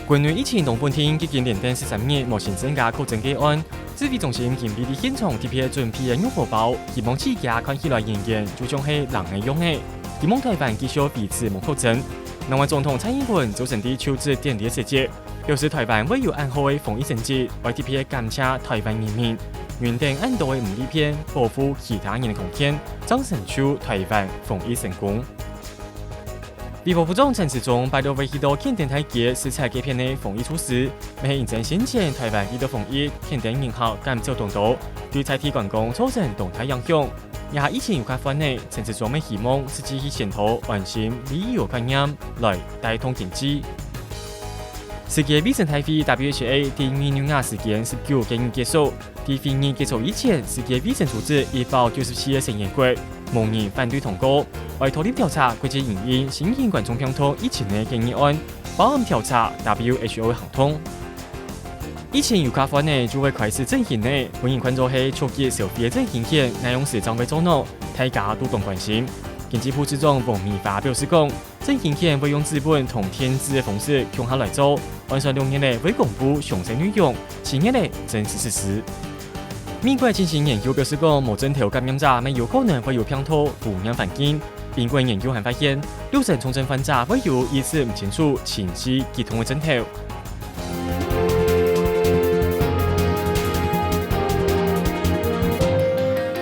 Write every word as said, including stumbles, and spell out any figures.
國內疫情當穩定，已經連登十三日無新增加確診個案。指揮中心今日在現場特別準備个潤滑包，希望自家看起來遠遠就像係人个樣仔，希望臺灣繼續維持無確診。另外，總統蔡英文早前在就職典禮个時節，表示臺灣會有恁好个防疫成績，愛特別感謝臺灣人民，願等恁多个毋利便，保護其他人个權，正成就臺灣防疫成功。 衛福部長陳時中拜六會去到墾丁大街視察該片个防疫措施，乜係因應先前臺灣為著防疫，墾丁人客減少當多，對在地觀光造成當大影響。這下疫情有較緩咧，陳時中乜希望實際去宣導安心旅遊觀念，來帶動經濟。世界衛生大會W H O在維也納時間十九个日結束，在會議結束以前，世界衛生組織一百九十四个成員國 無人反對通過，愛獨立調查國際因應新型冠狀病毒疫情个決議案，包含調查W H O个行動。疫情有較緩咧，就會開始振興咧，分人看做係初級消費个振興券，哪央時正會做到，大家都當關心。經濟部次長王美花表示講， 振興券會用紙本同電子个方式共下來做，按算六月咧會公布詳細內容，七月咧正式實施。美國精神研究表示講，無症頭感染者乜有可能會有病毒污染環境。英國研究還發現，六成重症患者會有意識毋清楚、情緒激動个症頭，